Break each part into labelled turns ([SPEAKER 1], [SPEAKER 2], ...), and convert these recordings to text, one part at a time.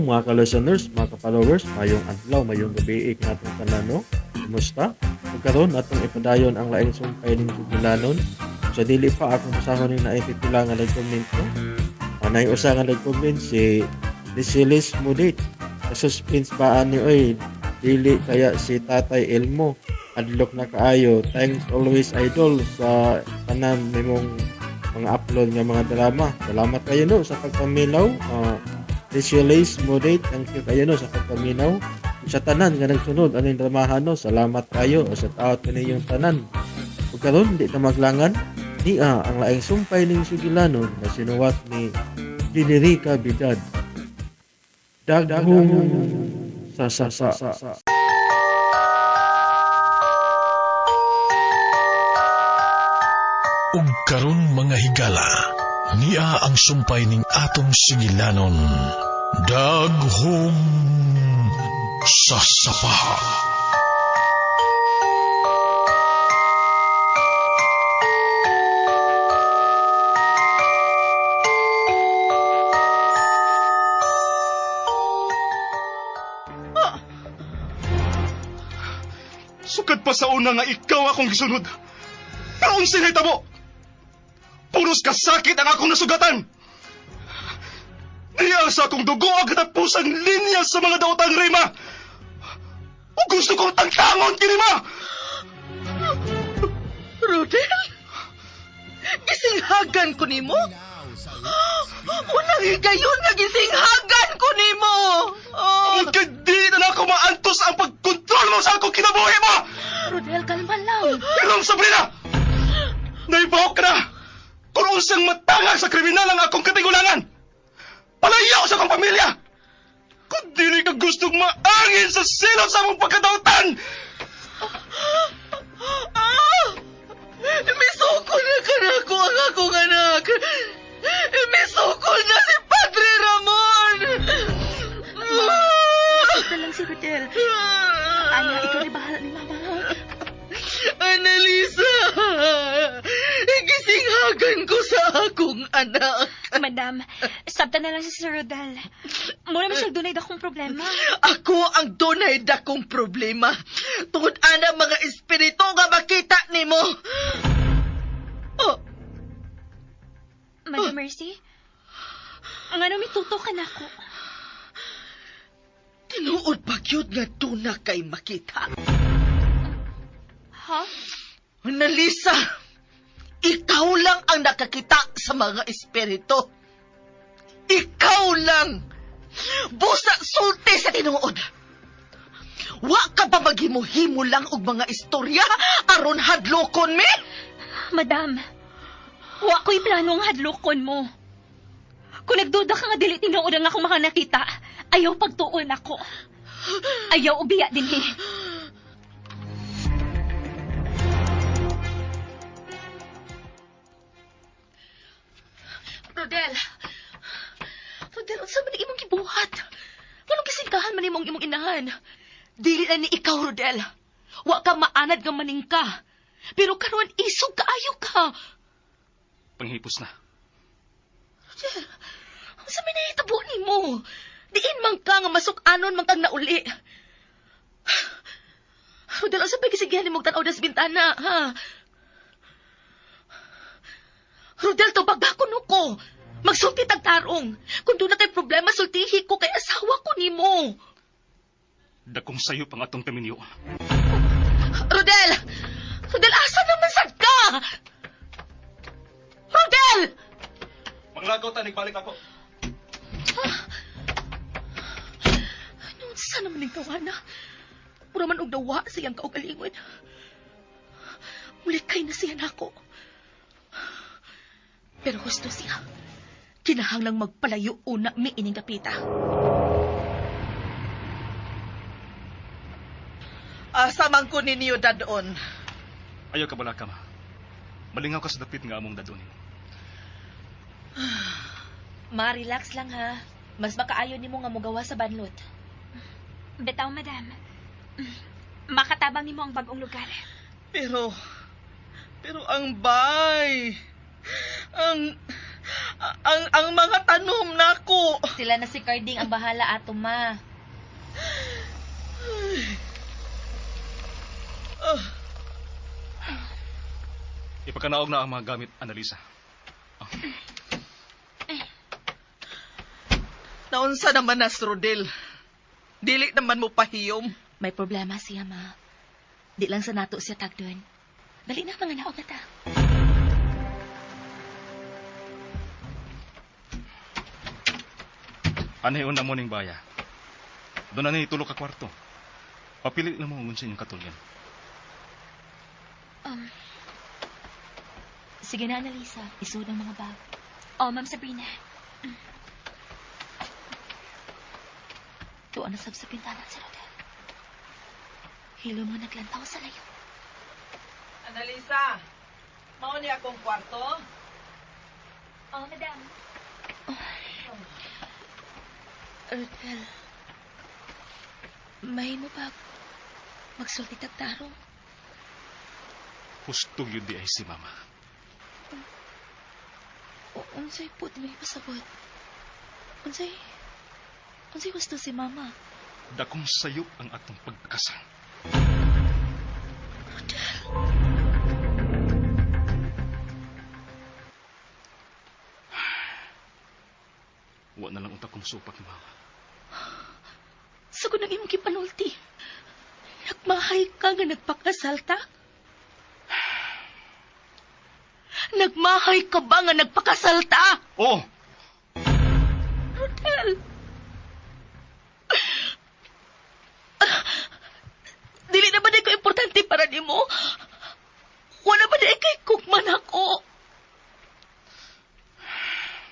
[SPEAKER 1] mga ka-listeners, mga ka-followers, mayong adlaw, mayong gabi natong tanan, no? Kumusta? Ug karon atong ipadayon ang laing sumpay ning sugilanon. Sa dili pa akong basahon ning naay pipila nga nag-comment, no? Anay usa nga nag-comment si Disilis Mudit. Suspense ba ani oy? Dili kaya si Tatay Elmo. Adlok na kaayo. Thanks always, idol, sa tanan nimong mga upload nga mga drama. Salamat kayo, no, sa pagpaminaw. Disilis Mudit, thank you kayo, no, sa pagpaminaw. Sa tanan nga nagsunod aning dramahan, no, salamat kayo o sa out kaninyong tanan. Ug karon di ta maglangan niya ang laing sumpay ning sugilanon na sinuwat ni Generica Bidad. Daghong sa sasa.
[SPEAKER 2] Ug karon, mga higala, nia ang sumpay ning atong sugilanon. Daghong sa sapa.
[SPEAKER 3] Sukad pa sa una nga ikaw akong gisunod. Pero unsay nahitabo? Puros kasakit ang akong nasugatan. Diya sa akong dugo ang katapusang linya sa mga daotang rima. O gusto kong tangtangon kini, ma!
[SPEAKER 4] Rodel? Gisinghagan ko nimo? Unang higayon nga gisinghagan ko nimo! Oh.
[SPEAKER 3] Amot kay di na nako maantos ang pagkontrol mo sa akong kinabuhi mo!
[SPEAKER 5] Rodel, kalma lang.
[SPEAKER 3] Ilong, Sabrina! Naibaw ka na! Kung unsang matangag sa kriminal ang akong katigulangan! Palayaw sa akong pamilya! Kung dili ka gustong maangin sa silot sa among pagkadautan!
[SPEAKER 4] Ah! Misuko na ka na ko ang akong anak! Misuko na si Padre Ramon!
[SPEAKER 5] Ito lang si Rodel. Ana, ikaw na bahala ni Mama, ha?
[SPEAKER 4] Annalisa! Gisinghagan ko sa akong anak.
[SPEAKER 5] Madam, sabta na lang si Sir Rodel. Mura man siya dunay dakong problema.
[SPEAKER 4] Ako ang dunay dakong problema. Tungod ana mga espiritu nga makita nimo. Oh,
[SPEAKER 5] Madam Mercy, ang ano mituto ka na ako.
[SPEAKER 4] Tinuod pa gyud nga duna kay makita.
[SPEAKER 5] Ha?
[SPEAKER 4] Annalisa, ikaw lang ang nakakita sa mga espiritu. Ikaw lang. Busa sulti sa tinuod. Wa ka ba maghimo-himo lang og mga istorya aron hadlokon mi?
[SPEAKER 5] Madam, wa ko'y planong hadlokon mo. Kung nagduda ka nga dili tinuod ang akong mga nakita, ayaw pagtuon ako. Ayaw ubiya din eh.
[SPEAKER 4] Rodel! Rodel, unsa man imong gibuhat? Nganong gisingkahan man imong imong inahan? Dili na ni ikaw, Rodel. Wa ka maanad nga maningka. Pero karon isog kaayo ka.
[SPEAKER 3] Panghipos na.
[SPEAKER 4] Rodel, unsa may nahitabo nimo? Diin man ka nga masuk-anon man kang nauli. Rodel, unsa ba gisigihan nimo tan-aw sa bintana, ha? Rodel, tubag ko no ko. Magsulti tag tarong. Kung doon na kay problema, sultihi ko kay asawa ko nimo.
[SPEAKER 3] Dakong sayo pang atong kaminyo.
[SPEAKER 4] Rodel! Rodel, asa naman sad ka? Rodel!
[SPEAKER 3] Panglagaw ta, nagbalik ako.
[SPEAKER 4] Ano, saan naman ning tawana? Mura man og dawa sa iyang kaugalingon. Mulikay na siya nako. Pero husto siya. Kinahanglang magpalayo una mi ining kapita. Asa man ko ninyo dadon?
[SPEAKER 3] Ayaw ka bala ka, ma. Malingaw ka sa dapit nga among dadonin.
[SPEAKER 6] Ma, relax lang ha. Mas makaayo nimo nga mogawa sa banlot.
[SPEAKER 5] Bitaw, madam. Makatabang nimo ang bagong lugar.
[SPEAKER 4] Pero ang bay, ang, Ang mga tanom nako.
[SPEAKER 6] Sila na si Carding ang bahala ato, ma.
[SPEAKER 3] Ipakanaog na ang mga gamit, Annalisa.
[SPEAKER 4] Naunsa naman na, Rodel. Dili naman mo pahiyom.
[SPEAKER 6] May problema siya, ma. Di lang sa nato siya tagdon. Dali na, mga naog na ta.
[SPEAKER 3] Anay una mo ning baya. Doon na ni tulo ka kwarto. Papili na mo kung sa inyong katulyan.
[SPEAKER 6] Sige na, Annalisa. Isod ang mga bag.
[SPEAKER 5] Oh, Ma'am Sabrina.
[SPEAKER 6] Tuan na sab sa pintana si Rodel. Hilo mo naglantaw sa layo.
[SPEAKER 4] Annalisa, mao ni akong kwarto.
[SPEAKER 5] Oh, madam.
[SPEAKER 6] Rodel, may mo ba magsulti tagtarong?
[SPEAKER 3] Husto yun di ay si mama.
[SPEAKER 6] O, unsay put may pasabot? Unsay gusto si mama?
[SPEAKER 3] Dakong sayop ang atong pagkasal.
[SPEAKER 6] Rodel.
[SPEAKER 3] Wa na lang unta kong supak ni mama.
[SPEAKER 6] Sugod ng imong gipanulti. Nagmahay ka nga nagpakasal ta? Nagmahay ka ba nga nagpakasal ta?
[SPEAKER 3] Oo!
[SPEAKER 6] Rodel! Dili na ba di ko importante para nimo? Wala ba di kay kukman ako?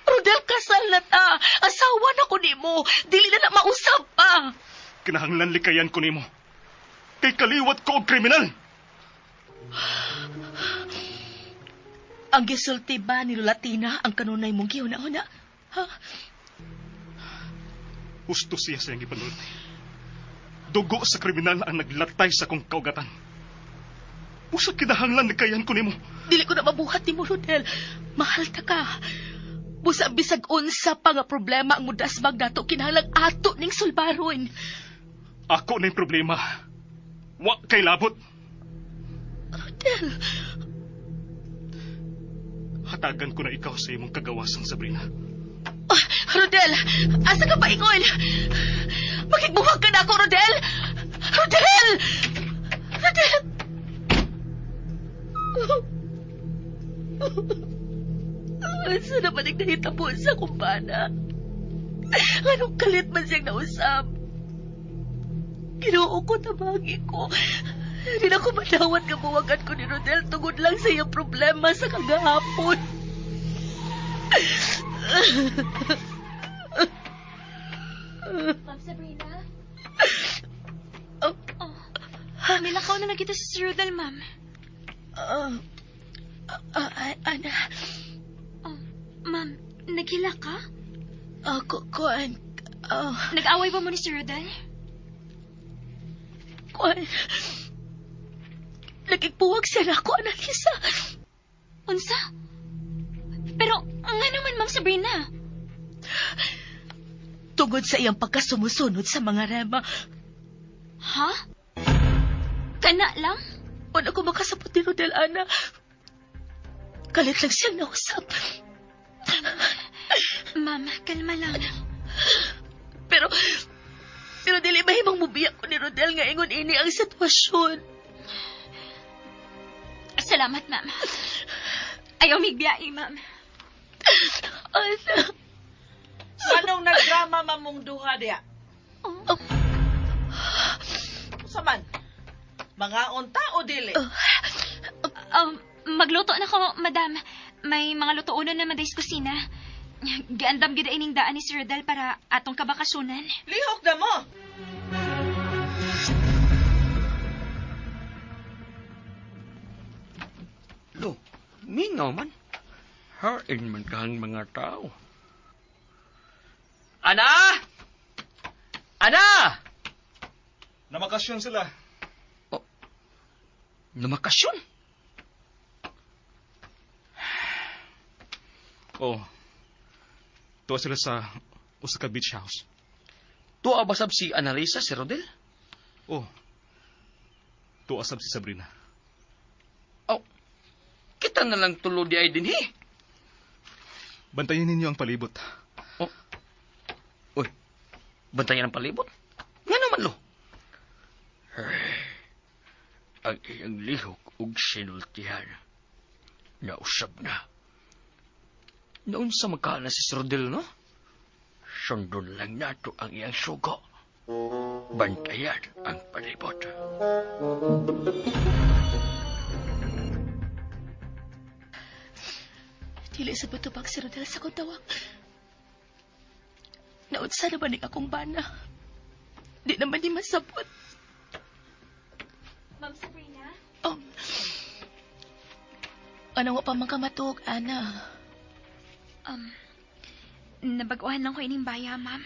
[SPEAKER 6] Rodel, kasal na ta. Asawa na ko nimo. Dili na na mausap pa.
[SPEAKER 3] Kinahanglan likayan ko nimo. Kay kaliwat ko og kriminal.
[SPEAKER 6] Ang gisulti ba ni Lola Tina ang kanunay mong gihuna-huna? Ha?
[SPEAKER 3] Husto siya sa iyang gipanulti. Dugo sa kriminal ang naglatay sa kong kaugatan. Usa kinahanglan likayan ko nimo.
[SPEAKER 6] Dili ko na mabuhat nimo, Rodel. Mahal ta ka. Busa bisag unsa pa nga problema ang mudasmag nato kinahanglan ato ning sulbaron.
[SPEAKER 3] Ako na yung problema. Wa kay labot.
[SPEAKER 6] Rodel,
[SPEAKER 3] Hatagan ko na ikaw sa imong kagawasan, Sabrina.
[SPEAKER 6] Ah, Rodel, asa ka pa ingon? Makigbuhag ka na ako, Rodel! Rodel! Rodel! Asa naman ang nahitabo sa kumpana? Anong kalit man siyang nausap? Ginoo ko, tabagi ko. Hindi na ko madawat nga buwagan ko ni Rodel tungod lang sa iyang problema sa kagahapon.
[SPEAKER 5] Ma'am Sabrina?
[SPEAKER 6] Oh.
[SPEAKER 5] Oh, nilakaw na lang kita si Sir Rodel, ma'am.
[SPEAKER 6] Ana,
[SPEAKER 5] Oh, ma'am, naghila ka?
[SPEAKER 6] Kuan,
[SPEAKER 5] Nag-away ba mo ni Sir Rodel?
[SPEAKER 6] Kuan, nagigbuwag siya na ako, Annalisa.
[SPEAKER 5] Unsa? Pero, nga naman, Ma'am Sabrina.
[SPEAKER 6] Tungod sa iyang pagkasumusunod sa mga rema.
[SPEAKER 5] Ha? Kana lang?
[SPEAKER 6] Wala ko makasabot ni Rodel, Ana. Kalit lang siyang nausap.
[SPEAKER 5] Ma'am, kalma lang.
[SPEAKER 6] Pero dili mahimong mubiyak ko ni Rodel nga ingon ini ang sitwasyon.
[SPEAKER 5] Salamat, ma'am. Ayaw migbiyae, ma'am.
[SPEAKER 6] Ana.
[SPEAKER 4] Anong nagdrama mamong duha diya?
[SPEAKER 5] Oh.
[SPEAKER 4] Unsa man? Mga unta o dili?
[SPEAKER 5] Magluto na ko, madam. May mga lutuunan na maday sa kusina. Giandam gid ining daan ni Sir Rodel para atong kabakasyonan.
[SPEAKER 4] Lihok na mo.
[SPEAKER 7] Lo, mingaw man. Hain man kahang mga tao. Ana! Ana!
[SPEAKER 3] Namakasyon sila.
[SPEAKER 7] Oh, namakasyon?
[SPEAKER 3] Oh. Tuwa sila sa usa ka beach house.
[SPEAKER 7] Tuwa ba sab si Annalisa, si Rodel?
[SPEAKER 3] Oh. Tuwa sab si Sabrina.
[SPEAKER 7] Oh, kita na lang tulo di ay dinhi.
[SPEAKER 3] Bantayan ninyo ang palibot.
[SPEAKER 7] Oh. Uy, bantayan ang palibot? Nga naman, lo. Ang iyang lihok ug sinultihan. Nausab na. Naunsa magkaana si Sir Rodel, no? Sundon lang nato ang iyang sugo. Bantayan ang palibot.
[SPEAKER 6] Dili sa batubag si Rodel sa kong tawag. Naunsa naman ni akong bana. Di naman ni masabot.
[SPEAKER 5] Ma'am Sabrina?
[SPEAKER 6] Oh. Ano pa man ka matuog, Ana?
[SPEAKER 5] Nabaguhan lang ko ining baya, ma'am.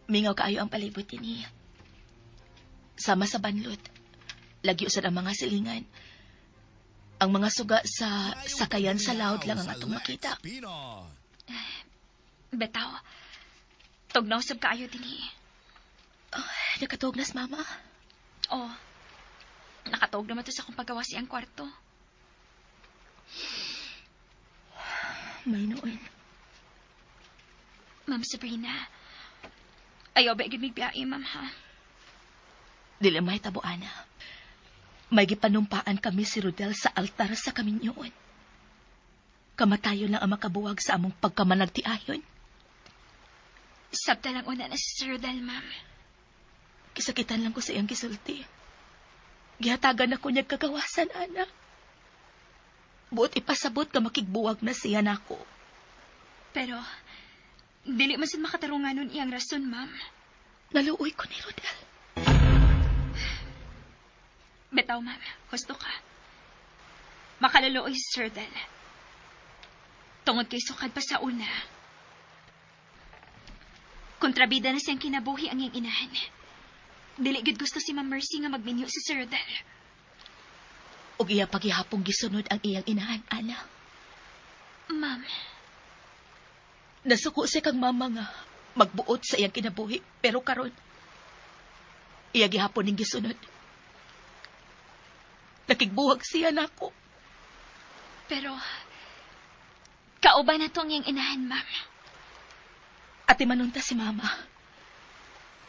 [SPEAKER 6] Mingaw kaayo ang palibot ini. Sama sa banlot. Lagyo sad ang mga silingan. Ang mga suga sa sakayan sa loud lang ang atong makita.
[SPEAKER 5] Betaw, tugnaw sab kaayo dinhi.
[SPEAKER 6] Oh, nakatuog nas, mama.
[SPEAKER 5] Oh, nakatuog naman to sa akong pagawa siyang kwarto.
[SPEAKER 6] May noon.
[SPEAKER 5] Ma'am Sabrina, ayaw ba igid migbiyae, ma'am, ha?
[SPEAKER 6] Dili mahitabo, Ana. May gipanumpaan kami si Rodel sa altar sa kaminyoon. Kamatayon lang ang makabuwag sa among pagkamanagtiayon.
[SPEAKER 5] Sabta lang una na si Sir Rodel, ma'am.
[SPEAKER 6] Kisakitan lang ko sa iyang gisulti. Gihatagan ako niya kagawasan, Ana. Buot ipasabot ka makigbuwag na siya nako.
[SPEAKER 5] Pero, dili man sad makatarungan nun iyang rason, ma'am.
[SPEAKER 6] Naluoy ko ni Rodel.
[SPEAKER 5] Betaw, ma'am. Husto ka. Makaluluoy si Sir Rodel. Tungod kay sukad pa sa una. Kontrabida na siyang kinabuhi ang iyang inahan. Dili gid gusto si Ma'am Mercy nga magminyo si Sir Rodel.
[SPEAKER 6] Og iya paghihapong gisunod ang iyang inahan, Ana.
[SPEAKER 5] Ma'am.
[SPEAKER 6] Nasuko siya kang mama nga magbuot sa iyang kinabuhi, pero karon iya gihapon ning gisunod. Nakigbuhag siya nako.
[SPEAKER 5] Pero kauban na to ang iyang inahan, ma'am.
[SPEAKER 6] Ate manunta si mama.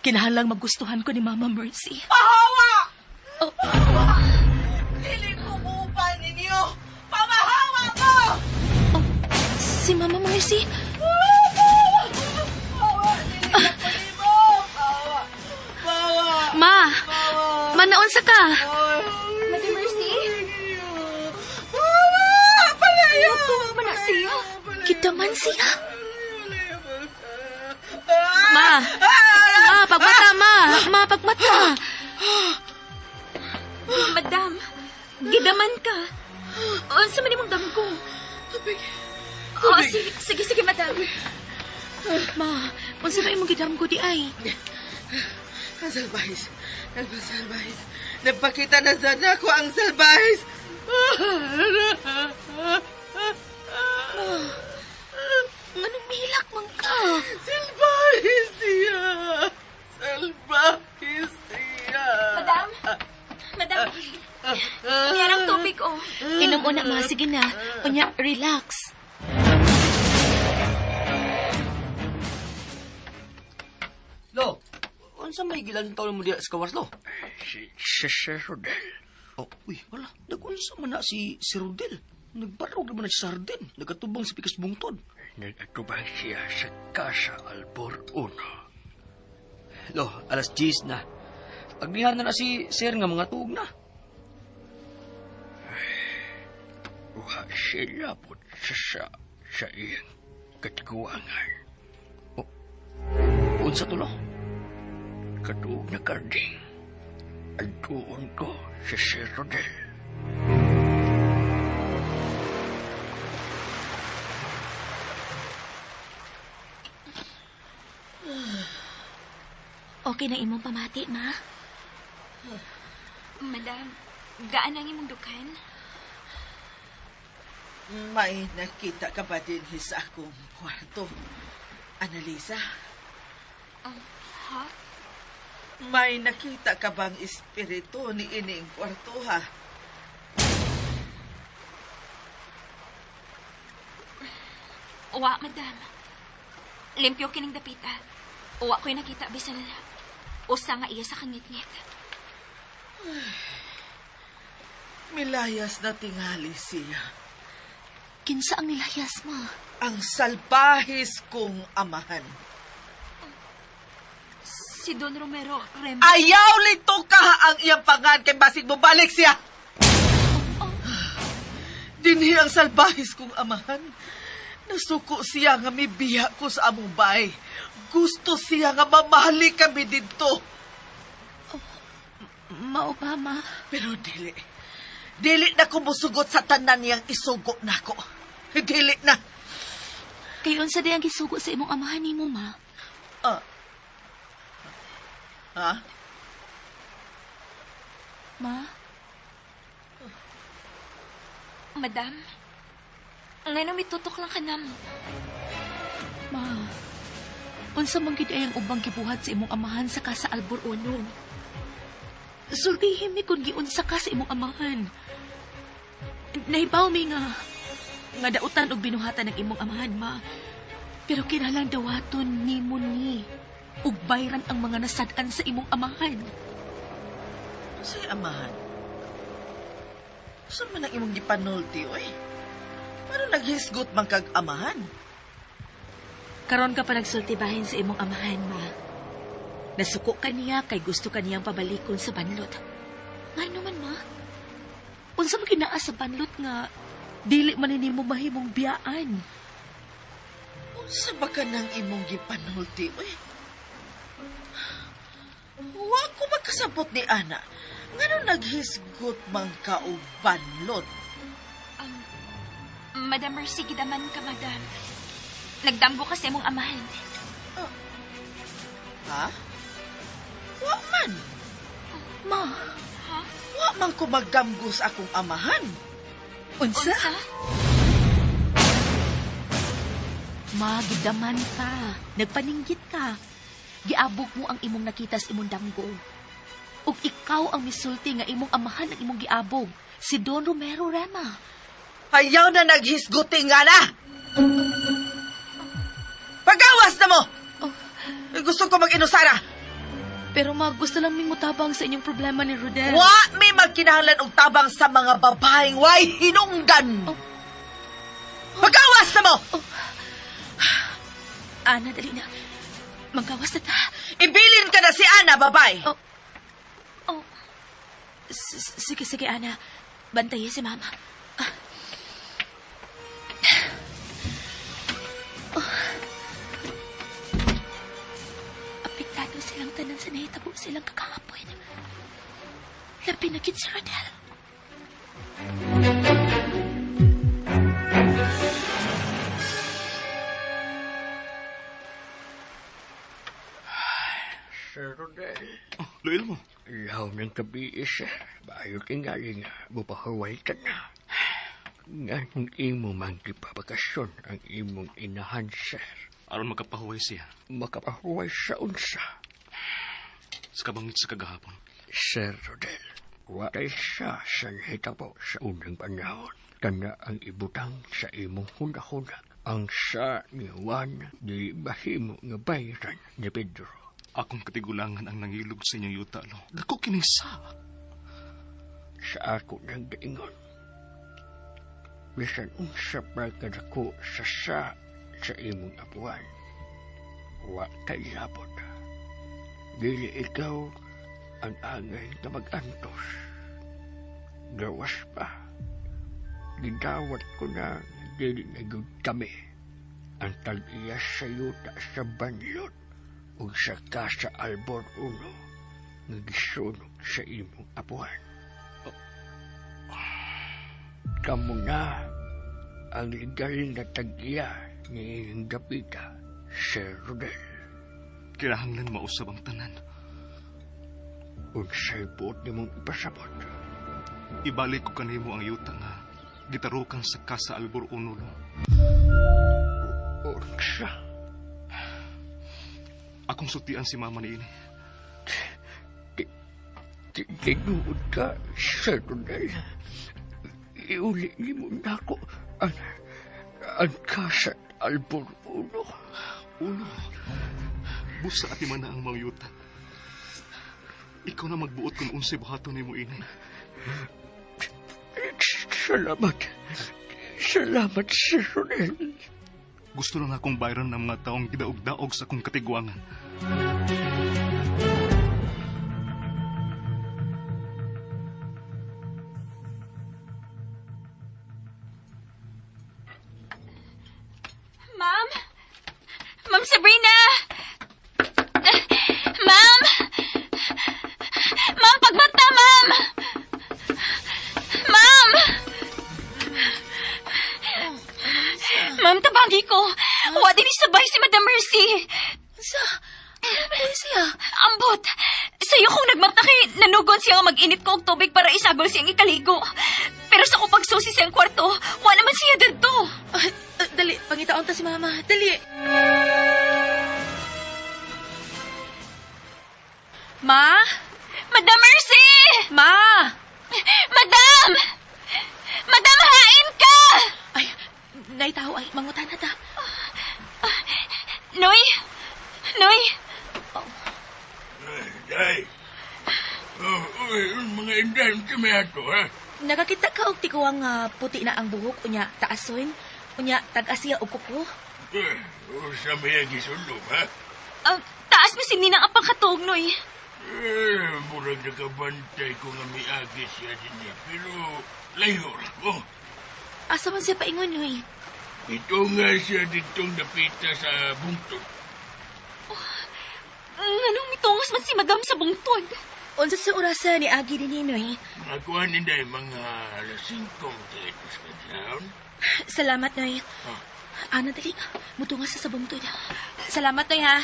[SPEAKER 6] Kinahanglang magustuhan ko ni Mama Mercy.
[SPEAKER 4] Pahawa!
[SPEAKER 6] Oh.
[SPEAKER 4] Pahawa! Dili ko muupan ninyo! Pamahawa ko!
[SPEAKER 6] Oh, si Mama Mercy?
[SPEAKER 4] Pahawa! Dili na ko nimo! Pahawa! Pahawa!
[SPEAKER 6] Ma!
[SPEAKER 4] Pahawa!
[SPEAKER 6] Ma, naunsa ka?
[SPEAKER 5] Mother Mercy?
[SPEAKER 4] Pahawa! Palayo!
[SPEAKER 5] Ano na siya?
[SPEAKER 6] Kita man siya. Ma! Ma, pagmata, ma! Ma, pagmata!
[SPEAKER 5] Madam, gidaman ka. Unsa man imong damgo?
[SPEAKER 4] Tubig.
[SPEAKER 5] Oh, sige, sige, sige, madam.
[SPEAKER 6] Ma, unsa ba imong gidamgo di ay?
[SPEAKER 4] Ang salbahis. Ang salbahis. Nagpakita na sana ko ang salbahis.
[SPEAKER 6] Ma, anong mihilak man ka?
[SPEAKER 4] Salbahis siya. Salbahis siya.
[SPEAKER 5] Madam? Madam, niyarang tubig, oh.
[SPEAKER 6] Inom una, ma. Sige na. Unya, relax.
[SPEAKER 7] Lo, unsa may gilantaw mo diya sa kawas, lo? Si Sir Rodel. Oh, uy, wala. Nagunsa man na si Sir Rodel. Nagbarog naman na si Sardin. Nagatubang sa pikas bungtod. Nagatubang siya sa Casa Albor Uno. Lo, alas 10 na. Pagnihan na na si Sir nga mga tuog na. Uha sila po sa iyang katiguangan. O, unsa to, lo? Katuog na karding. Adtuon ko si Sir Rodel.
[SPEAKER 6] Okay na imong pamati, ma?
[SPEAKER 5] Madam, gaan ang imong dukan?
[SPEAKER 4] May nakita ka ba din sa akong kwarto, Annalisa?
[SPEAKER 5] Ha?
[SPEAKER 4] May nakita ka bang espiritu ni ining kwarto, ha?
[SPEAKER 5] Wa, madam. Limpyo kining dapita. Wa ko'y nakita bisan usa nga iya sa kangitngit.
[SPEAKER 4] Milayas na tingali siya.
[SPEAKER 6] Kinsa ang nilayas, ma?
[SPEAKER 4] Ang salbahis kong amahan.
[SPEAKER 5] Si Don Romero Rem.
[SPEAKER 4] Ayaw lito ka ang iyang pangan kay basig mo balik siya. Dinhi ang salbahis kong amahan. Nasuko siya nga mibiya ko sa among bay. Gusto siya nga mamahali kami didto.
[SPEAKER 6] Mao ba, ma?
[SPEAKER 4] Pero dili. Dili na ko musugot sa tanan niyang isugo nako. Dili na.
[SPEAKER 6] Kay unsa day ang gisugo sa imong amahan nimo, ma?
[SPEAKER 4] Ha?
[SPEAKER 6] Ma?
[SPEAKER 5] Madam? Ngano mitutok lang ka namo?
[SPEAKER 6] Ma, unsa man gid ay ang ubang gibuhat sa imong amahan sa Casa Albor Uno? Sultihin mi kung giunsa ka sa imong amahan. Nahibaw mi nga dautan og binuhatan ng imong amahan, ma. Pero kinahanglan dawaton nimo ni ug bayran ang mga nasad-an sa imong amahan.
[SPEAKER 4] Unsay amahan? Unsa man ang imong gipanulti, oy? Paano naghisgot man kag amahan?
[SPEAKER 6] Karon ka pa nagsultibahin sa imong amahan, ma. Nasuko ka niya kay gusto ka niyang pabalikon sa banlot. Ngano man, ma? Unsa man kinaa sa banlot nga dili man nimo mahimong biyaan?
[SPEAKER 4] Unsa ba ka nang imong gipanulti, oy? Wa ko makasabot ni Ana. Ngano naghisgot man ka og banlot?
[SPEAKER 5] Madam Mercy, gidaman ka, madam. Nagdamgo ka sa imong amahan.
[SPEAKER 4] Ha? Wa man.
[SPEAKER 6] Ma,
[SPEAKER 5] Ha?
[SPEAKER 4] Wa man ko magdamgo sa akong amahan.
[SPEAKER 6] unsa?
[SPEAKER 5] Unsa?
[SPEAKER 6] Ma, gidaman ka. Nagpaninggit ka. Giabog mo ang imong nakita sa imong damgo. Ug ikaw ang misulti nga imong amahan ang imong giabog. Si Don Romero Rema.
[SPEAKER 4] Ayaw na naghisguti nga na! Pagawas na mo!
[SPEAKER 6] Oh.
[SPEAKER 4] Gusto ko mag-inusara.
[SPEAKER 6] Pero ma, gusto lang ming mutabang sa inyong problema ni Rodel.
[SPEAKER 4] Wa mi magkinahanglan og tabang sa mga babaeng way hinungdan.
[SPEAKER 6] Oh.
[SPEAKER 4] Pagawas na mo!
[SPEAKER 6] Ana, dali na. Magawas na ta.
[SPEAKER 4] Ibilin ka na si Ana, babay.
[SPEAKER 6] Oh.
[SPEAKER 5] Oh,
[SPEAKER 6] Sige, sige, Ana. Bantaye si Mama. Ah. Oh. Apektado silang tanan sa nahitabo silang kakahapon. Labi na gid si Rodel.
[SPEAKER 7] Sir Rodel.
[SPEAKER 3] Oh, Luil mo.
[SPEAKER 7] Law ng gabi isa. Bayo tingali nga, bupahuway ka na. Nganong imo man gipabakasyon ang imong inahan, sir.
[SPEAKER 3] Aron makapahuway siya.
[SPEAKER 7] Makapahuway sa unsa.
[SPEAKER 3] Sa kabangit sa kagahapon.
[SPEAKER 7] Sir Rodel, wakay siya sa nahitabo sa unang panahon. Kana ang ibutang sa imong hunahuna. Ang sa ni Juan di mahimo nga bayran ni Pedro.
[SPEAKER 3] Akong katigulangan ang nangilog sa inyong yuta, lo. Dako kining sa.
[SPEAKER 7] Sa ako nang gaingon. Bisan unsa pa kadako sa sa imong apuan. Wa kay labot. Dili ikaw ang angay nga mag-antos. Gawas pa. Gidawat ko na dili na gud kami. Ang tag-iya sa yuta sa banlot ug sa Casa Albor Uno nga gisunog sa imong apuan. Kamo na ang legal na tag-iya ni inyong dapita, Sir Rodel.
[SPEAKER 3] Kinahanglan mausab ang tanan.
[SPEAKER 7] Unsay buot nimong ipasabot.
[SPEAKER 3] Ibalik ko kanimo ang yuta nga Gitarukan sa Casa Albor Uno, lo.
[SPEAKER 8] Unsa?
[SPEAKER 3] Akong sultian si mama niini.
[SPEAKER 8] Tinuod ka, Sir Rodel. Iuli ni mo na ako ang Casa Albor Uno.
[SPEAKER 3] Ulo, busa ati man na ang mangyuta. Ikaw na magbuot kung unsay buhaton nimo ini.
[SPEAKER 8] Salamat. Salamat, Sir Rodel.
[SPEAKER 3] Gusto lang akong bayran ng mga taong gidaog-daog sa akong katigwangan.
[SPEAKER 5] Ma'am? Ma'am Sabrina! Ma'am! Ma'am, pagmata, ma'am! Ma'am! Ma'am, tabangi ko. Wa din sabay si Madam Mercy.
[SPEAKER 6] Unsa? Ano siya?
[SPEAKER 5] Ambot! Sa'yo kung nagmata kay nanugon siya nga mag-init ko og tubig para isagol siyang ikaligo. Pero sa kung pagsusi siyang kwarto, wa naman siya didto.
[SPEAKER 6] Dali, pangitaon ta si mama. Dali. Ma?
[SPEAKER 5] Madam Mercy!
[SPEAKER 6] Ma!
[SPEAKER 5] Madam! Madam, hain ka!
[SPEAKER 6] Ay, naitaw ay mangutan na ta.
[SPEAKER 5] Noy! Noy!
[SPEAKER 8] Day. Oh, uy, mga inday, kami ato, ha?
[SPEAKER 6] Nakakita ka og tiguang puti na ang buhok unya taason, unya tag-asiya og kuko.
[SPEAKER 8] Eh, sa may gisulong, ha?
[SPEAKER 5] Taas mo si Ninang ang pangkatuog, Noy.
[SPEAKER 8] Eh, murag nakabantay ko nga miagi siya din niya, pero layo ra ko.
[SPEAKER 6] Asa man siya paingon, Noy?
[SPEAKER 8] Ito nga siya ditong napita sa bungtod.
[SPEAKER 5] Nganong mitungas man si Madam sa bungtod?
[SPEAKER 6] Unsa sa orasa ni Agi din Noy?
[SPEAKER 8] Mga kuha ninday, mga alas 5 sa kadlaon.
[SPEAKER 6] Salamat, Noy. Ana, dali. Mutungas sa bungtod. Salamat, Noy, ha?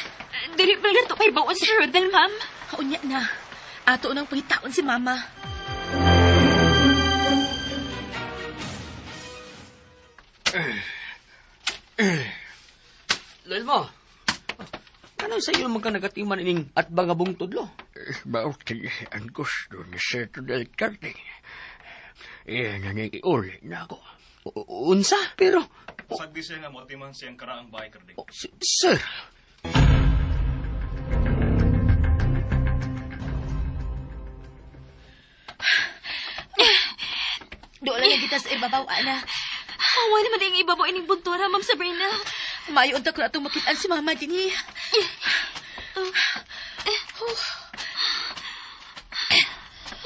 [SPEAKER 5] Dili pa lang to kay baon si Rodel, ma'am.
[SPEAKER 6] Unya na. Ato nang pangitaon si Mama.
[SPEAKER 7] Loel mo, ano sa iyo man ka nagatiman ining at nga bungtod, lo?
[SPEAKER 8] Mauti ang gusto ni Sir Rodel Carding. Iyan na nang iuli na ako.
[SPEAKER 7] Unsa? Pero,
[SPEAKER 3] Sagdi siya nga moatiman siyang karaang bahay, Karding.
[SPEAKER 7] oh, sir,
[SPEAKER 6] Doon lang kita sa ibabaw, Ana.
[SPEAKER 5] Hawa naman ang ibabaw ining buntura, Ma'am Sabrina.
[SPEAKER 6] Mayo unta ko na itong makitaan si Mama dinhi.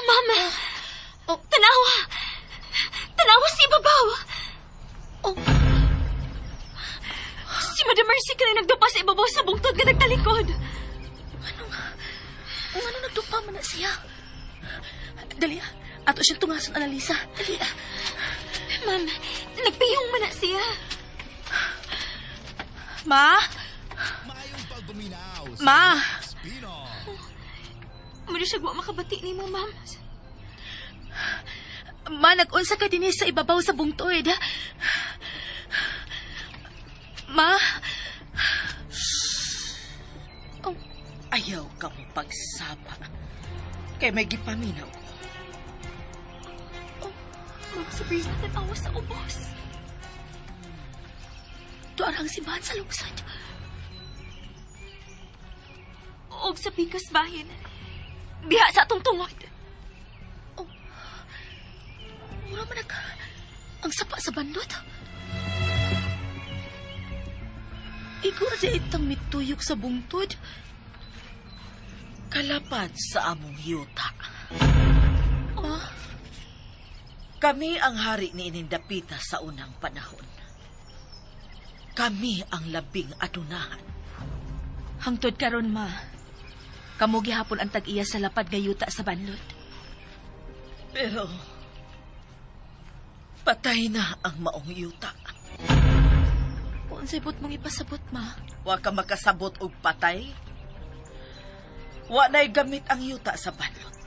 [SPEAKER 5] Mama! Oh, tanawa! Tanawa si ibabaw!
[SPEAKER 6] Oh.
[SPEAKER 5] Si Madam Mercy ka na nagdupa sa ibabaw sa bungtod nga nagtalikod.
[SPEAKER 6] Ano nagdupa man na siya? Dali, ato siyang tungason, Analisa. Dali.
[SPEAKER 5] Ma'am, nagpiyong man na siya.
[SPEAKER 6] Ma? Ma?
[SPEAKER 5] Muna siya wa makabati ni mo, ma'am.
[SPEAKER 6] Ma, nag-unsa ka dinhi sa ibabaw sa bungtod. Ma?
[SPEAKER 4] Oh, ayaw ka mo pagsaba. Kay may gipaminaw ko.
[SPEAKER 5] Oh, Ma'am Sabrina, tanawa sa ubos.
[SPEAKER 6] Tuar ang simbahan sa lungsod.
[SPEAKER 5] Og sa pikas bahin. Diha sa atong tungod.
[SPEAKER 6] Oh, mura man ang sapa sa bandot. Igo siya itang mituyok sa bungtod.
[SPEAKER 4] Kalapad sa among yuta.
[SPEAKER 6] Ah?
[SPEAKER 4] Kami ang hari ni Inindapita sa unang panahon. Kami ang labing adunahan.
[SPEAKER 6] Hangtod karon ma. Kamo gihapon ang tag-iya sa lapad nga yuta sa banlod.
[SPEAKER 4] Pero patay na ang maong yuta.
[SPEAKER 6] Unsay but mong ipasabot, ma?
[SPEAKER 4] Wa ka makasabot og patay. Wa na'y gamit ang yuta sa banlod.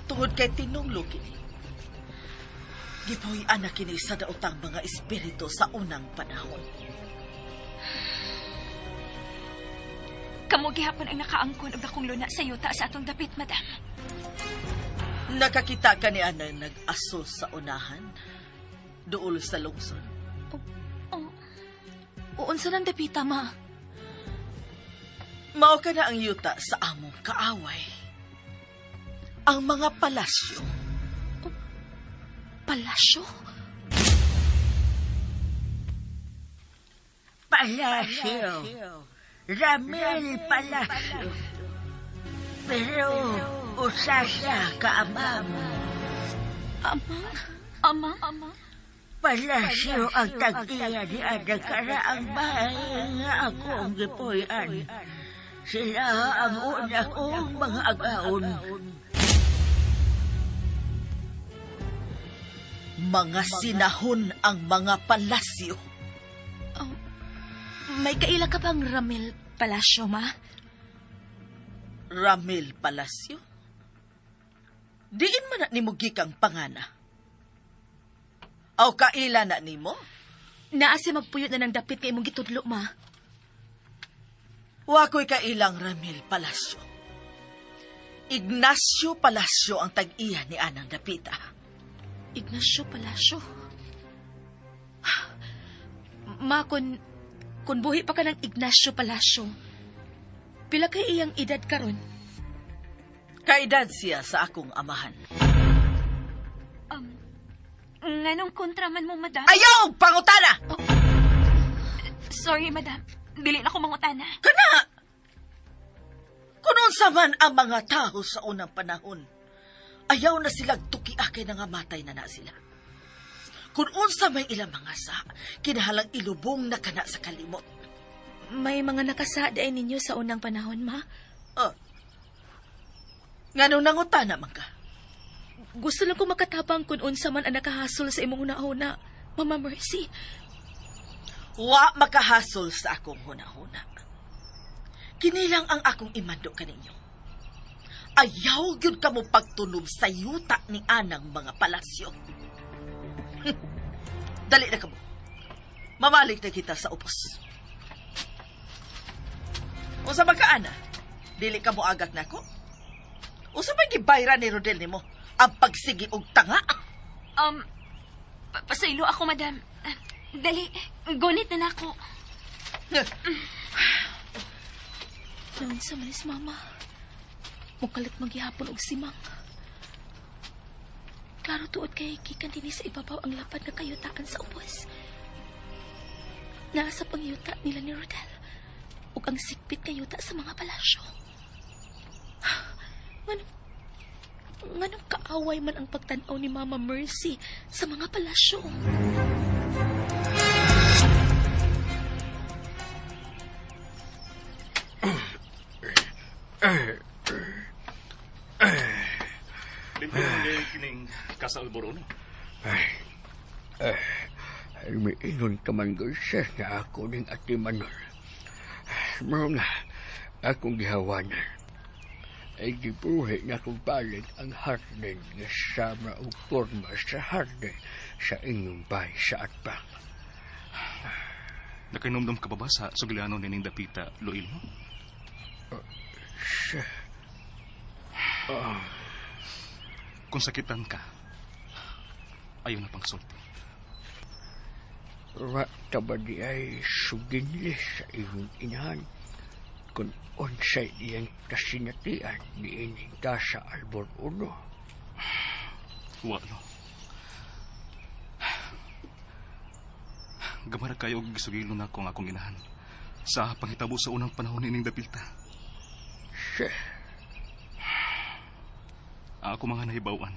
[SPEAKER 4] Tungod kay tinunglo kini. Gipuy-an na kini sa daotang mga espiritu sa unang panahon.
[SPEAKER 5] Kamo gihapon ang nakaangkon og dakong luna sa yuta sa atong dapit, madam.
[SPEAKER 4] Nakakita ka ni Ana nag-aso sa unahan, duol sa lungsod.
[SPEAKER 5] Oh,
[SPEAKER 6] Uunsa nang dapita, ma?
[SPEAKER 4] Mao ka na ang yuta sa among kaaway. Ang mga palasyo.
[SPEAKER 6] Palasyo?
[SPEAKER 8] Palacio. Ramil Palacio. Pero usa siya ka amang.
[SPEAKER 6] Amang?
[SPEAKER 5] Ama? Ama?
[SPEAKER 8] Palacio ang tag-iya ni Ada karaang bahay nga ako ang gipuy-an. Sila ang una kong mga agaon.
[SPEAKER 4] Mga sinahon ang mga palasyo.
[SPEAKER 6] May kaila ka bang Ramil Palacio, ma?
[SPEAKER 4] Ramil Palacio? Diin man na nimo gikang pangana. Aw kaila na nimo?
[SPEAKER 6] Naa siya magpuyot na ng dapit kay imong gitudlo, ma.
[SPEAKER 4] Wa ko'y kailang Ramil Palacio. Ignacio Palacio ang tag-iya ni Anang Dapita.
[SPEAKER 6] Ignacio Palacio. Ma, kun buhi pa ka ng Ignacio Palacio, pila kay iyang edad karon?
[SPEAKER 4] Kaedad siya sa akong amahan.
[SPEAKER 5] Nganong kontra man mo, madam?
[SPEAKER 4] Ayaw! Pangutana!
[SPEAKER 5] Sorry, madam. Dili na ko mangutana.
[SPEAKER 4] Kana! Kung unsa man ang mga tao sa unang panahon, ayaw na silang tukiakay na nga matay na na sila. Kung unsa may ilang mga sa, kinahalang ilubong na kana sa kalimot.
[SPEAKER 6] May mga nakasada ay ninyo sa unang panahon, ma?
[SPEAKER 4] Oh. Nganong nangutana man ka?
[SPEAKER 6] Gusto lang ko makatabang kung unsa man ang nakahasol sa imong hunahuna, Mama Mercy.
[SPEAKER 4] Wa makahasol sa akong hunahuna. Kinilang ang akong imando kaninyo. Ayaw gyud kamo pagtunob sa yuta ni anang mga palasyo. Dali na kamo. Mamalik na kita sa upos. Unsa man ka, ana? Dili ka mo agak nako? Unsa man gibayra ni Rodel nimo ang pagsigi og tanga?
[SPEAKER 5] Pasaylo ako, madam. Dali, gunit na nako.
[SPEAKER 6] Naunsa man is mama. Mukalit maghihapon og simang. Klaro tuod kay gikan dinhi sa ibabaw ang lapad nga kayutaan sa ubos. Naa sa pangyuta nila ni Rodel ug ang sikpit nga yuta sa mga palasyo. Nganong kaaway man ang pagtan-aw ni Mama Mercy sa mga palasyo?
[SPEAKER 3] Limpyo man kay kining Casa Alborono.
[SPEAKER 8] Ay, miingon ka man gud siya nga ako ning ati Manol. Mao nga, akong gihawanan. Ay gibuhi na kong balik ang hardin nga sama og forma sa hardin sa inyong bahay sa atbang.
[SPEAKER 3] Nakainomdom ka ba ba sa sugilanon nining dapita, Luil mo?
[SPEAKER 8] Siya.
[SPEAKER 3] Kung sakitan ka, ayaw na pang sulti.
[SPEAKER 8] Wa ka ba di ay suginli sa iyong inahan kung unsay iyang kasinatian ni ining Casa Albor Uno?
[SPEAKER 3] Wa, no. Gamara kayo og gisugilo na ko ang akong inahan sa panghitabo sa unang panahon nining dapita.
[SPEAKER 8] Siya.
[SPEAKER 3] Ang ako mga nahibawan.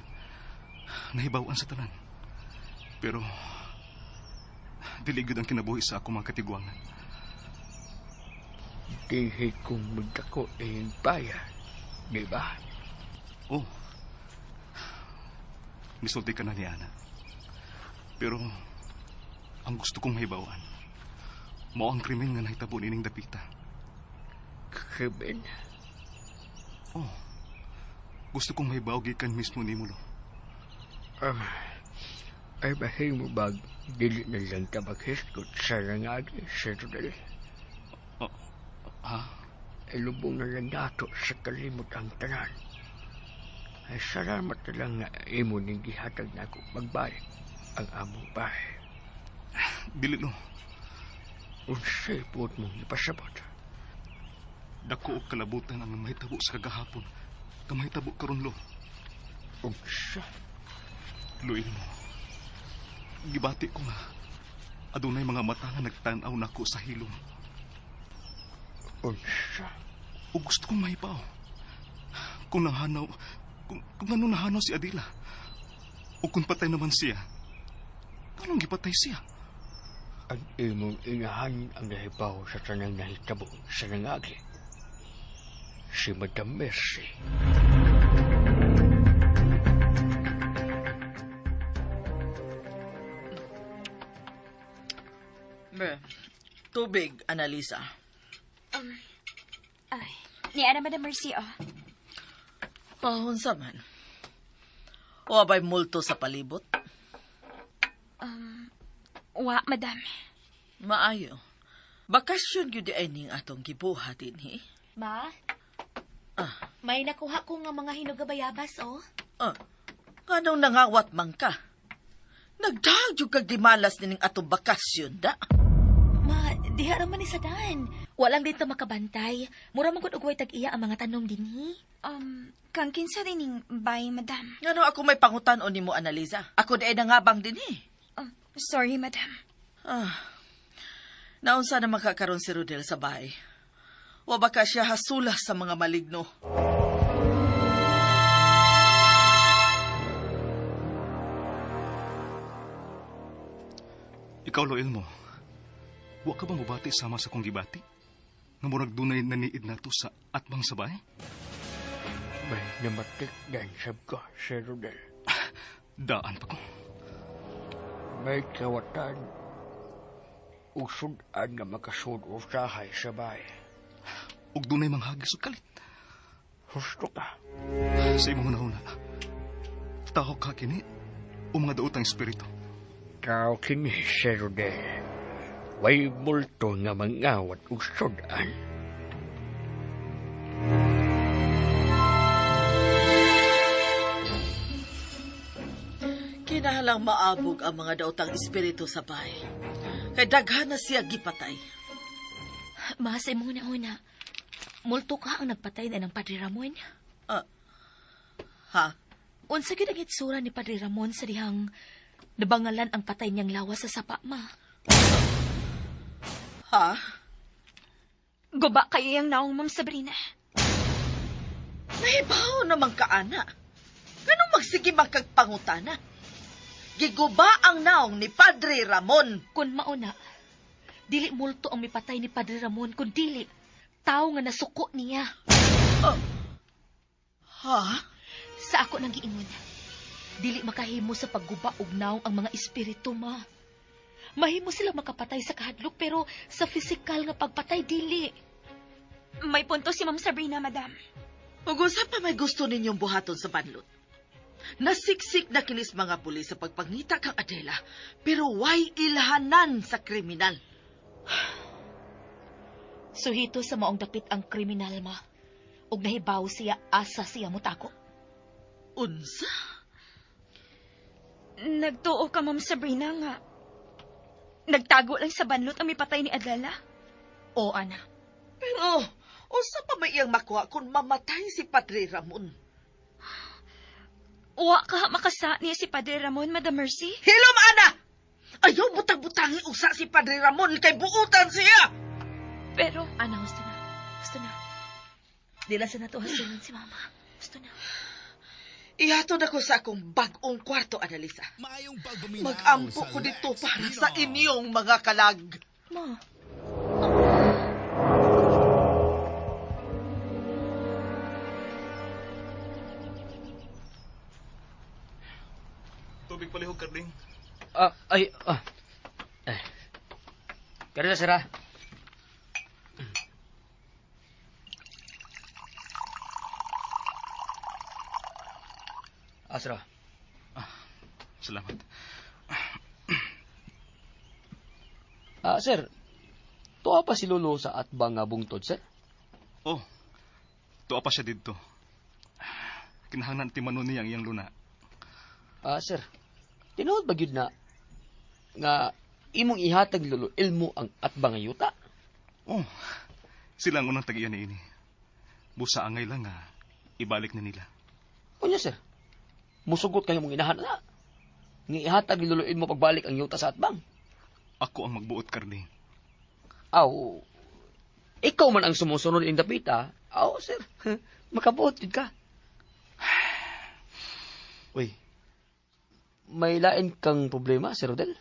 [SPEAKER 3] Nahibawan sa tanan. Pero dili gyud ang kinabuhi sa akong mga katigwangan.
[SPEAKER 8] Dihi kong magdako iyong bayan, di ba?
[SPEAKER 3] Oh. Misulti ka na ni Ana. Pero ang gusto kong mahibawan, mao ang krimen nga nahitabo nining dapita.
[SPEAKER 8] Krimen?
[SPEAKER 3] Oh. Gusto kong mahibaw gikan mismo nimo, Lo.
[SPEAKER 8] Ay mahimo bag dili na lang ta maghisgot sa nangagi, Sir Rodel.
[SPEAKER 3] Ha?
[SPEAKER 8] Ilubong na lang nato sa kalimot ang tanan. Ay salamat na lang nga imo ning gihatag nako magbalik ang among bahay.
[SPEAKER 3] Dili, Lo.
[SPEAKER 8] Unsay buot mong ipasabot?
[SPEAKER 3] Dako og kalabutan ang mahitabo sa kagahapon. Kamahitabo karon, Lo.
[SPEAKER 8] Unsa?
[SPEAKER 3] Luil mo. Gibati ko nga. Adunay mga mata nga nagtan-aw nako sa hilom.
[SPEAKER 8] Unsa?
[SPEAKER 3] Ug gusto kong mahibaw. Kung nahanaw, kung ano nahanaw si Adela. O kung patay naman siya, anong gipatay siya?
[SPEAKER 8] Ang imong inahan ang nahibaw sa tanang nahitabo sa nangagi. Si Madam Mercy.
[SPEAKER 4] Be, tubig, Annalisa.
[SPEAKER 5] Ay, ni ana Madam Mercy, oh.
[SPEAKER 4] Pahunsa man. Wa ba'y multo sa palibot?
[SPEAKER 5] Wa, Madam.
[SPEAKER 4] Maayo. Bakasyon gyud ay ning atong gibuhat dinhi.
[SPEAKER 6] Ma?
[SPEAKER 4] Ah.
[SPEAKER 6] May nakuha ko nga mga hinog nga bayabas, oh.
[SPEAKER 4] Ah, nganong nangawat man ka? Nagdahag jud kag gimalas nining atong bakasyon da.
[SPEAKER 6] Ma, diha ra man ni sa dan. Walang dito makabantay. Mura man gud og way tag-iya ang mga tanom dinhi.
[SPEAKER 5] Kang kinsa dining bay, Madam.
[SPEAKER 4] Ngano ako may pangutan-on nimo, Annalisa? Ako di ay nangabang dinhi.
[SPEAKER 5] Sorry, Madam.
[SPEAKER 4] Ah. Naunsa na makakaroon si Rodel sa bahay? Wa ba ka siya hasulas sa mga maligno?
[SPEAKER 3] Ikaw, Loel mo, wa ka ba mabati sama sa kong gibati? Nga murag dunay naniid nato sa atbang sa bahay?
[SPEAKER 8] May namatik dan sab ko, Sir Rodel.
[SPEAKER 3] Daan pa ko.
[SPEAKER 8] May kawatan ug sud-an nga makasud usahay sa bahay.
[SPEAKER 3] Ug dunay manghagis og kalit.
[SPEAKER 8] Husto ka.
[SPEAKER 3] Sa imong hunahuna, tao ka kini o mga daotang espiritu?
[SPEAKER 8] Tao kini, Sir Rodel. Way multo nga mangawat og sud-an.
[SPEAKER 4] Kinahalang maabog ang mga daotang espiritu sa bahay. Kay daghan na siya gipatay.
[SPEAKER 6] Ma, sa imong una-una, multo ka ang nagpatay na ng Padre Ramon.
[SPEAKER 4] Ha?
[SPEAKER 6] Unsa gyud ang itsura ni Padre Ramon sa dihang nabangalan ang patay niyang lawas sa sapa, ma?
[SPEAKER 4] Ha?
[SPEAKER 5] Guba kayo yung naong, Ma'am Sabrina.
[SPEAKER 4] Nahibaw naman ka, ana. Ganong magsige magkagpangutana? Giguba ang naong ni Padre Ramon.
[SPEAKER 6] Kun mauna, dili multo ang mipatay ni Padre Ramon, kun dili, tao nga nasuko niya.
[SPEAKER 4] Ha?
[SPEAKER 6] Sa ako nang giingon, dili makahimo sa pagguba og naong ang mga espiritu, ma. Mahimo sila makapatay sa kahadlok, pero sa pisikal nga pagpatay, dili.
[SPEAKER 5] May punto si Ma'am Sabrina, Madam.
[SPEAKER 4] Ug unsa pa may gusto ninyong buhaton sa banlot? Nasiksik na kinis mga pulis sa pagpangita kang Adela, pero way ilhanan sa kriminal.
[SPEAKER 6] Suhito sa maong dapit ang kriminal, ma. Ug nahibaw siya asa siya mutako.
[SPEAKER 4] Unsa?
[SPEAKER 5] Nagtuo ka, Ma'am Sabrina, nga. Nagtago lang sa banlot ang mipatay ni Adela?
[SPEAKER 6] O, ana.
[SPEAKER 4] Pero, unsa pa may iyang makuha kung mamatay si Padre Ramon?
[SPEAKER 5] Wa ka makasa niya si Padre Ramon, Madam Mercy?
[SPEAKER 4] Hilom, ana! Ayaw butang-butangi usa si Padre Ramon kay buutan siya!
[SPEAKER 5] Pero,
[SPEAKER 6] Ana, gusto na. Gusto na. Dila sa nato hasulon si Mama. Gusto na.
[SPEAKER 4] Ihatod ako sa akong bag-ong kwarto, Annalisa. Mag-ampo ko dito para sa inyong mga kalag.
[SPEAKER 6] Ma.
[SPEAKER 3] Tubig palihog, Karling.
[SPEAKER 7] Ay. Kaya sira. Sira.
[SPEAKER 3] Salamat.
[SPEAKER 7] Sir, tuwa pa si Lolo sa atbang nga bungtod, sir?
[SPEAKER 3] Oh, tuwa pa siya didto. Kinahanglan timanon niya ang iyang luna.
[SPEAKER 7] Sir, tinuod ba gyud na nga imong ihatag Lolo Elmo ang atbang nga yuta?
[SPEAKER 3] Oh, sila ang unang tag-iya niini. Busa angay lang nga ibalik na nila.
[SPEAKER 7] Unya, sir, musugot kayo mong inahan na. Nga ihatag ni Lolo Elmo pagbalik ang yuta sa atbang.
[SPEAKER 3] Ako ang magbuot, Karding.
[SPEAKER 7] Aw, ikaw man ang sumusunod ning dapita. Aw, sir, makabuot jud ka. Uy, may lain kang problema, Sir Rodel?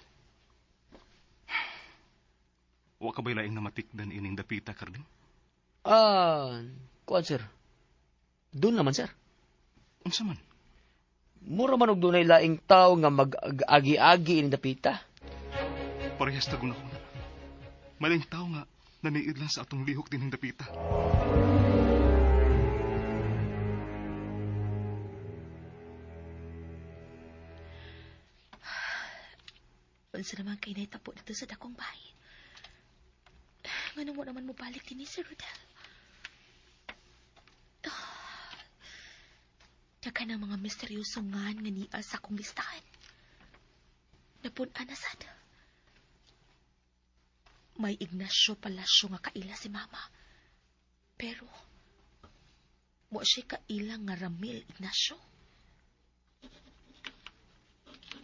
[SPEAKER 3] Wa ka ba'y laing namatikdan ining dapita, Karding?
[SPEAKER 7] Kuan, sir. Doon naman, sir.
[SPEAKER 3] Unsa man?
[SPEAKER 7] Mura man og dunay laing tawo nga mag-agi-agi ining dapita.
[SPEAKER 3] Parehas tagon ako na. Maling tao nga naniid lang sa atong lihok dinhing dapita.
[SPEAKER 6] Unsa naman kay nahitabo dito sa dakong bahay? Nganong mo naman mo balik din ni Sir Rodel? Daghan ang mga misteryoso ngan nga niya sa akong listahan. Napun-an na sad. May Ignacio Palacio nga kaila si Mama. Pero, wa siya kaila nga Ramil Ignacio.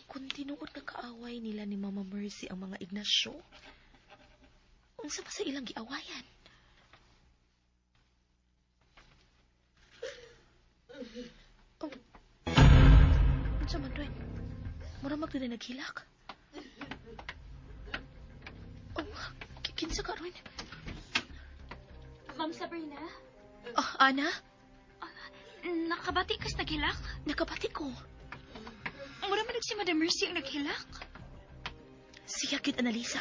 [SPEAKER 6] Kung tinuod nga kaaway nila ni Mama Mercy ang mga Ignacio, unsa pa sa ilang giawayan? Oh, unsa man rin? Mura magdala naghilak. Oh, kinsa ka ron?
[SPEAKER 5] Ma'am Sabrina?
[SPEAKER 6] Oh, Ana?
[SPEAKER 5] Nakabati kas naghilak?
[SPEAKER 6] Nakabati ko.
[SPEAKER 5] Mura man si Madam Mercy ang naghilak.
[SPEAKER 6] Siya kid Annalisa.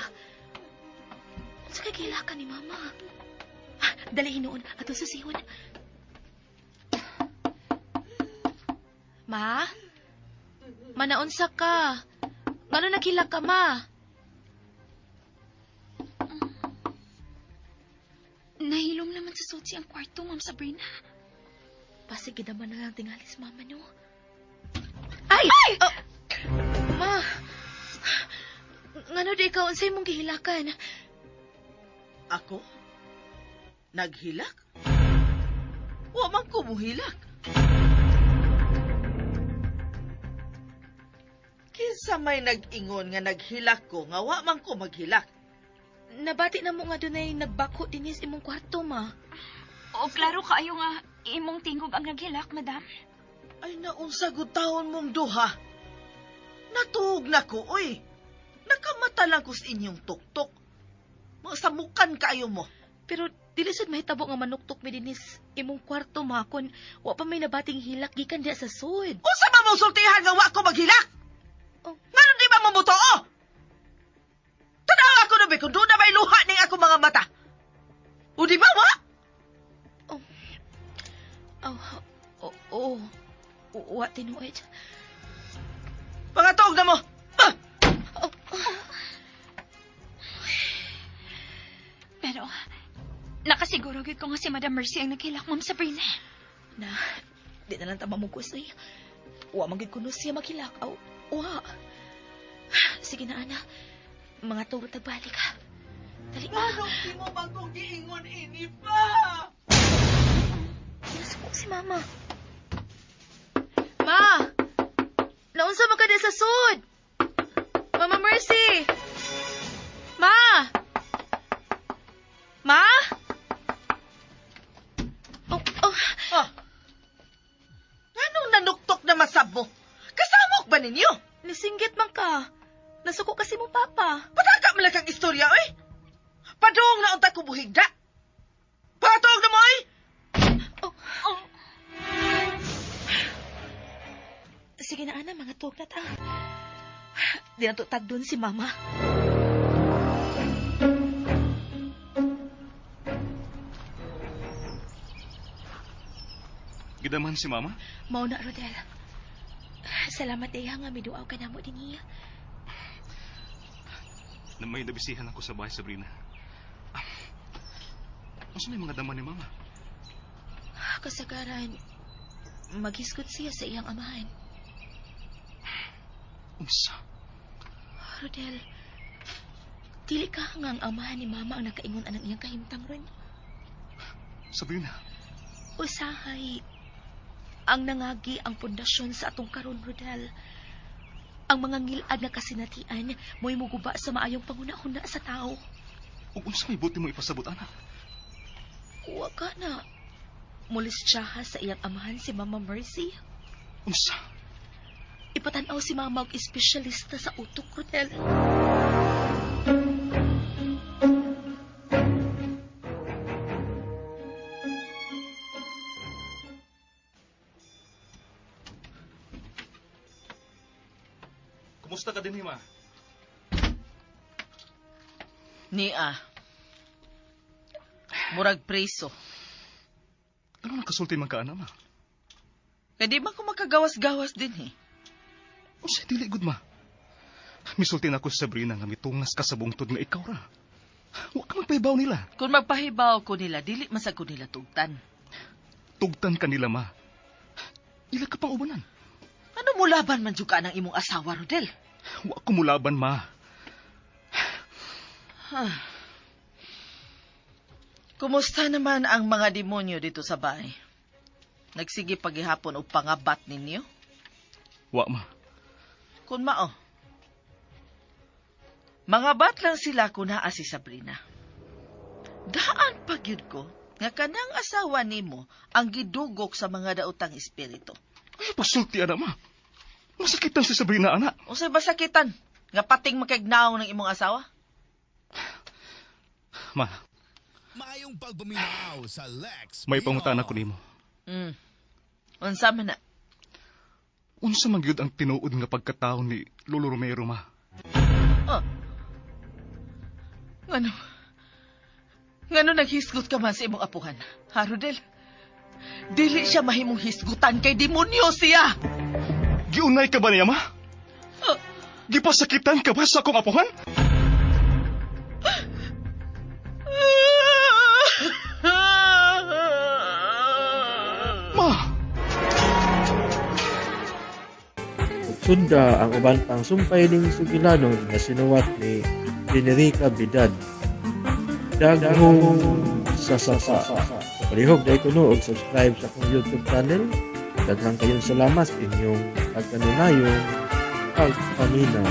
[SPEAKER 6] Unsa kay gihilakan ni Mama? Dali hinuon ato sa sihon. Ma? Manaunsa ka? Ngano naghilak ka, Ma?
[SPEAKER 5] Nahilom naman sa sulti ang kwarto, Ma'am Sabrina.
[SPEAKER 6] Pasig naman na lang tingali si Mama, no? Ay! Ay! Oh, Ma! Ngano di ikaw, unsay mong gihilakan?
[SPEAKER 4] Ako? Naghilak? Wa man ko muhilak. Kinsa may nag-ingon nga naghilak ko nga wa man ko maghilak?
[SPEAKER 6] Nabati na mo nga dunay nagbako dinis imong kwarto, ma.
[SPEAKER 5] O klaro kaayo nga imong tingog ang naghilak, madam.
[SPEAKER 4] Ay, naunsa gud taon mong duha. Natuog na ko, oy. Nakamata lang ko sa inyong tuktok. Mga samukan kaayo mo.
[SPEAKER 6] Pero dili sad mahitabo nga manuktok mi dinis imong kwarto, ma, kun wa pa may nabating hilak gikan diha sa sud.
[SPEAKER 4] Unsa ba mong sultihan nga wa ko maghilak?
[SPEAKER 6] Oh.
[SPEAKER 4] Ngano di ba mo motoo? Tanawa ko na ba kung doon na may luha ning akong mga mata? O di ba, wa?
[SPEAKER 6] Oh. Oh, oh, oh. Wa tinuod.
[SPEAKER 4] Pangatuog na mo. Ah!
[SPEAKER 6] Oh, oh.
[SPEAKER 5] Pero, nakasiguro gyud ko nga si Madam Mercy ang naghilak, Ma'am Sabrina.
[SPEAKER 6] Na, di na lang tama mo gusto eh. Wa man gyud kuno siya maghilak. Aw, wa. Sige na, Ana. Mga tugot nagbalik ha. Dali na.
[SPEAKER 4] Nganong di mo man kong giingon ini pa?
[SPEAKER 6] Nasuko si Mama. Ma! Naunsa man ka di sa sud? Mama Mercy! Ma! Ma? Oh, oh.
[SPEAKER 4] Oh. Nganong nanuktok na masab mo? Kasamok ba ninyo?
[SPEAKER 6] Nisinggit man ka. Nasuko kasi mo papa.
[SPEAKER 4] Pataka man lang kang istorya, oy! Padung na unta ko buhigda! Patog na mo, oy!
[SPEAKER 6] Oh.
[SPEAKER 5] Oh.
[SPEAKER 6] Sige na, Ana, mga tuog na ta. Di na to tag dun si Mama.
[SPEAKER 3] Gidaman si Mama?
[SPEAKER 6] Mao na, Rodel. Salamat diha nga miduaw ka namo dinhi.
[SPEAKER 3] Na may nabisihan ako sa bahay, Sabrina. Ah, unsa may mga dama ni Mama?
[SPEAKER 6] Kasagaran, maghisgot siya sa iyang amahan.
[SPEAKER 3] Unsa?
[SPEAKER 6] Rodel, dili ka nga ang amahan ni Mama ang nakaingon anang iyang kahimtang ron.
[SPEAKER 3] Sabrina,
[SPEAKER 6] Usahay, ang nangagi ang pundasyon sa atong karon, Rodel. Ang mga ngilad nga kasinatian mo'y muguba sa maayong panghuna-huna sa tao.
[SPEAKER 3] Ug unsa may buti mo ipasabot, ana?
[SPEAKER 6] Wa ka na. Mulisyaha sa iyang amahan si Mama Mercy.
[SPEAKER 3] Unsa?
[SPEAKER 6] Ipatanaw si Mama og espesyalista sa utok, Rodel.
[SPEAKER 3] Kumusta ka din, ma?
[SPEAKER 4] Nia. Murag preso.
[SPEAKER 3] Ano nakasulti man ka, ana, ma?
[SPEAKER 4] Kaya di ba ko makagawas-gawas din eh.
[SPEAKER 3] Unsa dili gud, ma? Misulti na ako sa Sabrina nga mitungas ka sa bungtod nga ikaw ra. Wa ka magpahibaw nila.
[SPEAKER 4] Kung magpahibaw ko nila, dili man sad ko nila tugtan.
[SPEAKER 3] Tugtan ka nila, ma. Ila ka pang ubanan.
[SPEAKER 4] Ano mo laban man jud ka ng imong asawa, Rodel?
[SPEAKER 3] Wa ko mulaban, ma.
[SPEAKER 4] Kumusta naman ang mga demonyo dito sa bahay? Nagsige paghihapon og pangabat ninyo?
[SPEAKER 3] Wa, ma.
[SPEAKER 4] Kun mao. Mga bat lang sila kun naa si Sabrina. Daan pa gyud ko nga kanang asawa nimo ang gidugok sa mga daotang espiritu.
[SPEAKER 3] Ay, pasulti, ana, ma. Masakitan si Sabrina, ana.
[SPEAKER 4] Unsay masakitan? Nga pating makignaong ng imong asawa?
[SPEAKER 3] Ma,
[SPEAKER 9] Maayong pagpaminaw sa Lex
[SPEAKER 3] may pangutan ako nimo.
[SPEAKER 4] Unsa man na?
[SPEAKER 3] Unsa man gyud ang tinuod nga pagkatao ni Lolo Romero, ma?
[SPEAKER 4] Oh. Ngano? Ngano naghisgot ka man sa imong apuhan? Ha, Rodel? Dili siya mahimong hisgutan kay demonyo siya.
[SPEAKER 3] Giunay ka ba niya, ma?
[SPEAKER 4] Oh.
[SPEAKER 3] Gipasakitan ka ba sa akong apuhan? Ma!
[SPEAKER 1] Sunda ang uban pang sumpay ning sugilanon nga sinuwat ni Generica Bidad. Daghong sa sapa. Palihog dahil kuno og subscribe sa akong YouTube channel. Daghang kayong salamat sa inyong pagkanunayong pagpaminaw.